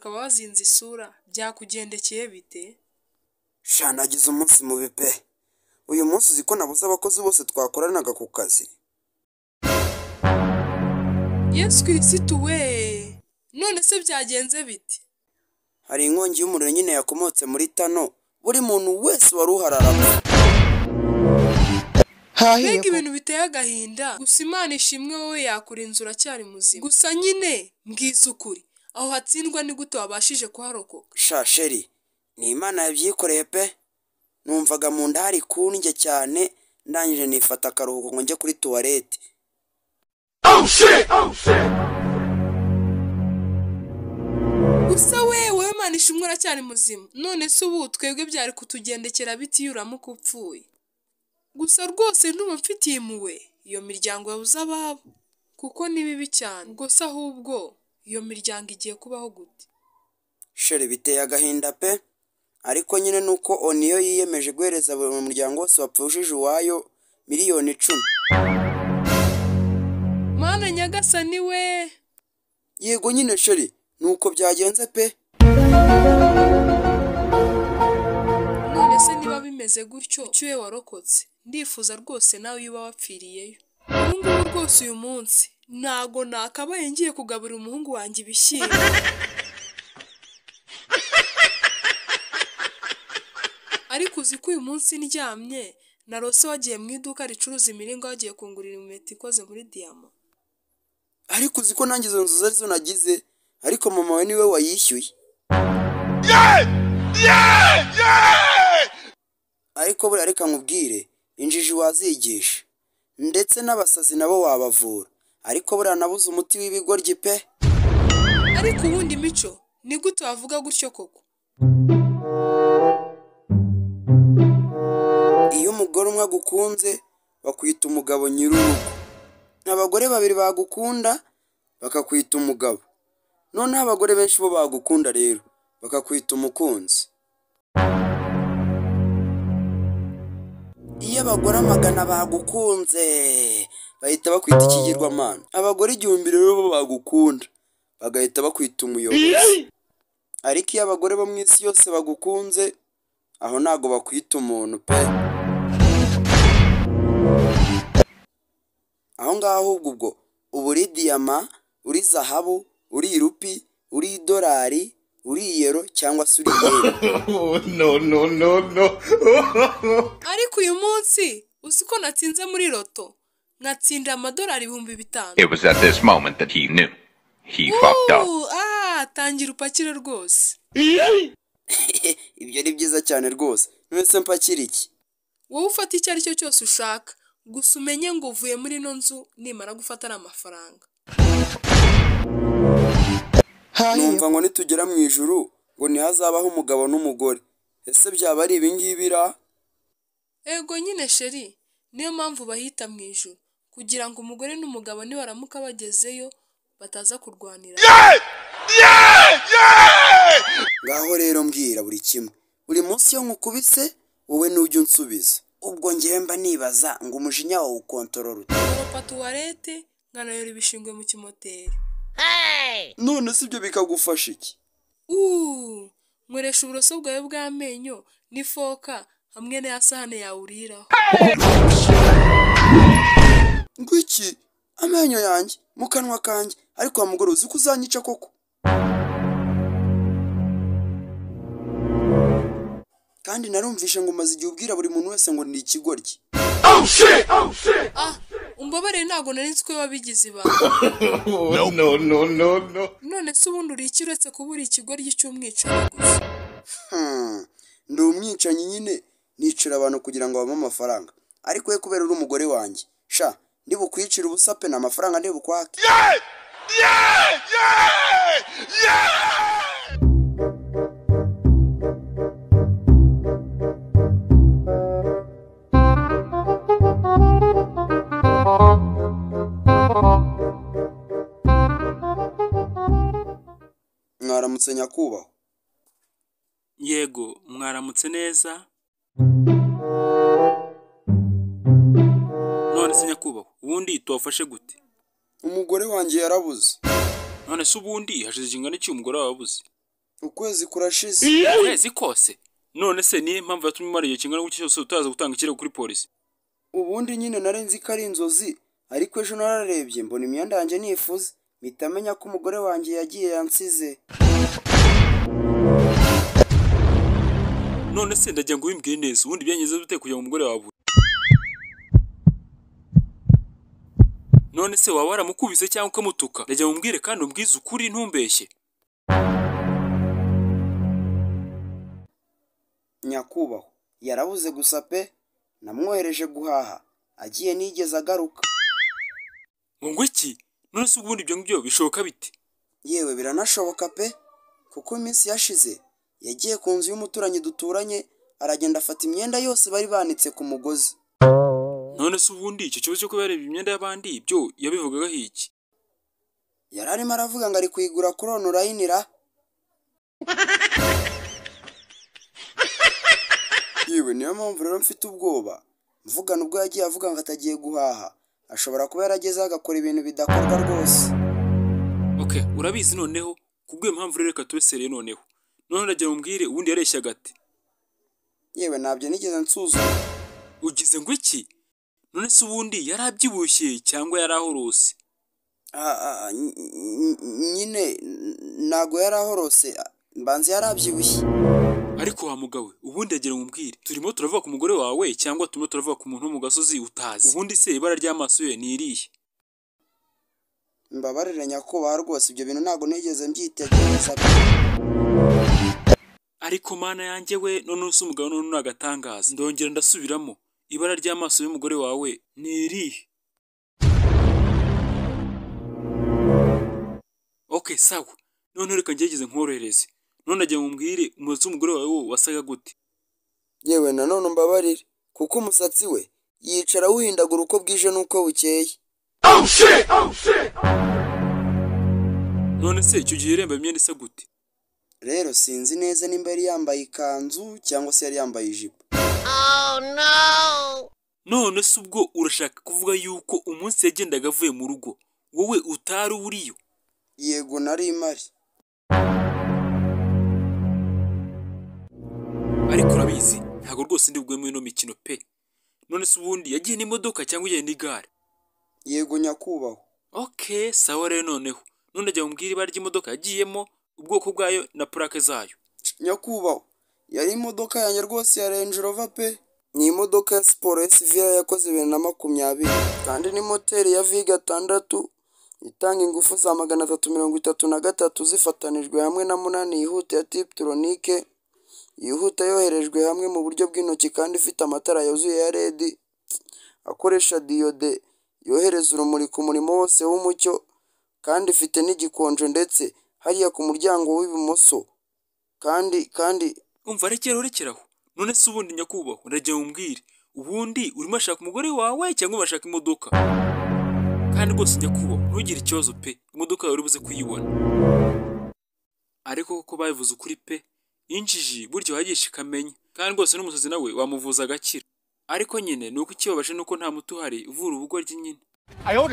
ukaba wazinze isura, byakugendekeye bite? Sha nagize umunsi mubi pe. Uyu munsi uzi ko nabuze abakozi bose twakoranaga ku kazi. Yesu Kirisitu we! None se byagenze bite? Hari inkongi y'umuriro nyine yakomotse muri tano, buri muntu wese wari uhari arapfa. Mbega ibintu biteye agahinda, gusa Imana ishimwe wowe yakurinze uracyari muzima. Gusa nyine mbwiza ukuri, aho hatsindwa ni gute wabashije kuharokoka? Sha sheri, ni Imana yabyikoreye pe. Numvaga mu nda hari kundya cyane, ndangije nifata akaruhuko ngo njye kuri tuwarete. Gusa we wowe Imana ishimwe uracyari muzima. None se ubu twebwe byari kutugendekera biti iyo uramuka upfuye? Gusa rwose ndumva mfitiye impuhwe iyo miryango yabuze ababo, kuko ni bibi cyane. Ubwo se ahubwo iyo miryango igiye kubaho gute? Sheri biteye agahinda pe. Ariko nyine nuko Oniyo yiyemeje guhereza buri muryango wose wapfushije uwayo 10 miliyoni. Mana nyagasani we! Yego nyine sheri, nuko byagenze pe. None se niba bimeze gutyo, kuki we warokotse? Ndifuza rwose nawe iyo uba wapfiriyeyo. Ubu ngubu rwose uyu munsi ntago nakabaye ngiye kugaburira umuhungu wanjye ibishyimbo. Ariko uzi ko uyu munsi ndyamye narose wagiye mu iduka ricuruza imiringa wagiye kungurira impeta ikoze muri diyama. Ariko uzi ko nanjye izo nzu arizo nagize, ariko mama we niwe wayishyuye. Ariko buriya reka nkubwire, injiji wazigisha ndetse n'abasazi nabo wabavura, ariko buriya nabuze umuti w'ibigoryi pe. Ariko ubundi Mico, ni gute wavuga gutyo koko? Iyo umugore umwe agukunze bakwita umugabo nyir'urugo, abagore babiri bagukunda bakakwita umugabo, noneho abagore benshi bo bagukunda rero bakakwita umukunzi. Iyo abagore amagana bagukunze bahita bakwita ikigirwamana, abagore 1000 rero bo bagukunda bagahita bakwita umuyobozi. Ariko iyo abagore bo mu isi yose bagukunze aho ntago bakwita umuntu pe. Aho ngaho ahubwo ubwo uba uri diyama, uri zahabu, uri irupi, uri idolari, uri iyero cyangwa se uri iyeri. No, no, no, no. Ariko uyu munsi uzi ko natsinze muri loto, nkatsinda amadolari 5000. It was at this moment that he knew. He fucked up. Ah, tangira upakire rwose. Ibyo ni byiza cyane rwose. None se mpakire iki? Wowe ufata icyo ari cyo cyose ushaka, gusa umenye ngo uvuye muri ino nzu nimara gufata ari amafaranga. Numva ngo nitugera mu ijuru ngo ntihazabaho umugabo n'umugore. Ese byaba ari ibingibi ra? Ego nyine sheri, niyo mpamvu bahita mu ijuru, kugira ngo umugore n'umugabo nibaramuka bagezeyo bataza kurwanira. Ngaho rero mbwira buri kimwe. Buri munsi iyo nkukubise wowe nujya unsubiza. Ubwo njyewe mba nibaza ngo umujinya wawe ukontorora ute? Nkoropa tuwarete, nkanayora ibishingwe mu kimoteri. None se ibyo bikagufasha iki? Nkoresha uburoso bwawe bw'amenyo n'ifoka hamwe na ya sahane yawe uriraho. Ngo iki? Amenyo yanjye mu kanwa kanjye, ariko wa mugore uzi ko uzanyica koko? Kandi narumvishe ngo umaze igihe ubwira buri muntu wese ngo ni ikigoryi. Ah, umbabarire ntabwo nari nzi ko wabigize ibanga. No, no, no, no. None se ubundi uri iki uretse kuba uri ikigoryi cy'umwicanyi gusa? Ndi umwicanyi nyine, nicira abantu kugira ngo bampe amafaranga. Ariko we kubera uri umugore wanjye, sha ndi bukwicire ubusa pe, ni amafaranga ndi bukwake. Mwaramutse nyakubahwa. Yego, mwaramutse neza. None se nyakubahwa, ubundi tubafashe gute? Umugore wanjye yarabuze. None se ubundi hashize ingano iki umugore wawe abuze? Ukwezi kurashize. Ukwezi kose? None se niyo mpamvu yatumye umara igihe kingana gutyo cyose utaza gutanga ikirego kuri polisi? Ubundi nyine nari nzi ko ari inzozi, ariko ejo nararebye mbona imyenda yanjye nifuza, mpita menya ko umugore wanjye yagiye yansize. None se ndagira ngo ubimbwire neza, ubundi byangize bite kugira ngo umugore wawe abure? None se waba waramukubise cyangwa ukamutuka? Ndagira ngo umbwire kandi umbwize ukuri ntumbeshye. Nyakubahwa, yarabuze gusa pe, namwohereje guhaha, agiye nigeze agaruka. Ngo iki? None se ubundi ibyo ngibyo bishoboka bite? Yewe biranashoboka pe, kuko iminsi yashize yagiye ku nzu y'umuturanyi duturanye, aragenda afata imyenda yose bari banitse ku mugozi. None se ubundi icyo kibazo cyo kuba yarebye imyenda y'abandi byo yabivugagaho iki? Yari arimo aravuga ngo ari kuyigura kuri online ra. Yewe niyo mpamvu rero mfite ubwoba, mvugana ubwo yagiye avuga ngo atagiye guhaha, ashobora kuba yaragezeho agakora ibintu bidakorwa rwose. Okay, urabizi noneho, kubw'iyo mpamvu rero reka tubesereye noneho. None ndagira ngo umbwire ubundi yareshyaga ate? Yewe ntabyo nigeze nsuzuma. Ugize ngo iki? None se ubundi yari abyibushye cyangwa yari ahorose? Nyine ntago yari ahorose, mbanza yari abyibushye. Ariko wa mugabo, ubundi yagira ngo umbwire, turimo turavuga ku mugore wawe cyangwa turimo turavuga ku muntu wo mu gasozi utazi? Ubundi se ibara ry'amaso ye ni irihe? Mbabarire nyakubahwa rwose, ibyo bintu ntago nigeze mbyitegereza. Ariko mana yanjye we, none se umugabo none nagatangaza. Ndongera ndasubiramo, ibara ry'amaso y'umugore wawe ni irihe? Okay, sawa. None reka ngerageze nkorohereze. None agiye mumbwire umusatsi w'umugore wawe wo wasaga gute? Yewe nanone mbabarire, kuko umusatsi we yicara awuhindagura uko bwije n'uko bukeye. Oh shit! Oh shit! None se icyo gihe yari imyenda isa gute? Rero sinzi neza nimba yari yambaye ikanzu cyangwa se yari yambaye ijipo. Oh no! None se ubwo urashaka kuvuga yuko umunsi yagendaga avuye mu rugo wowe utari uriyo? Yego nari mpari. Ariko urabizi ntabwo rwose ndi bugwe muri ino mikino pe. None se ubundi yagiye n'imodoka cyangwa yagiye n'igare? Yego nyakubahwa. Okay, sawa rero noneho. None ajya mumbwira ibara ry'imodoka yagiyemo, ubwoko bwayo na plaque zayo. Nyakubahwa, yari imodoka yanjye rwose ya Range Rover pe. Ni imodoka ya siporo SUV yakoze 2020, kandi ni moteri ya V6 itanga ingufu za 333 zifatanijwe hamwe na 8 yihuta ya Tiptronic, yihuta yoherejwe hamwe mu buryo bw'intoki, kandi ifite amatara yuzuye ya LED akoresha diode yohereza urumuri ku murimo wose w'umucyo, kandi ifite n'igikonjo ndetse hariya ku muryango w'ibumoso. Kandi umva rekeraho. None se ubundi nyakubahwa ndagira umbwire, ubundi urimo ashaka umugore wawe cyangwa urashaka imodoka? Kandi rwose nyakubahwa ntugire ikibazo pe, imodoka yawe uri buze kuyibona. Ariko koko babivuze ukuri pe, injiji buryo wagisha ikamenya, kandi rwose n'umusazi nawe wamuvuza agakira. Ariko nyine nuko ikibabaje nuko nta muti uhari uvura ubugoryi nyine. Ayo.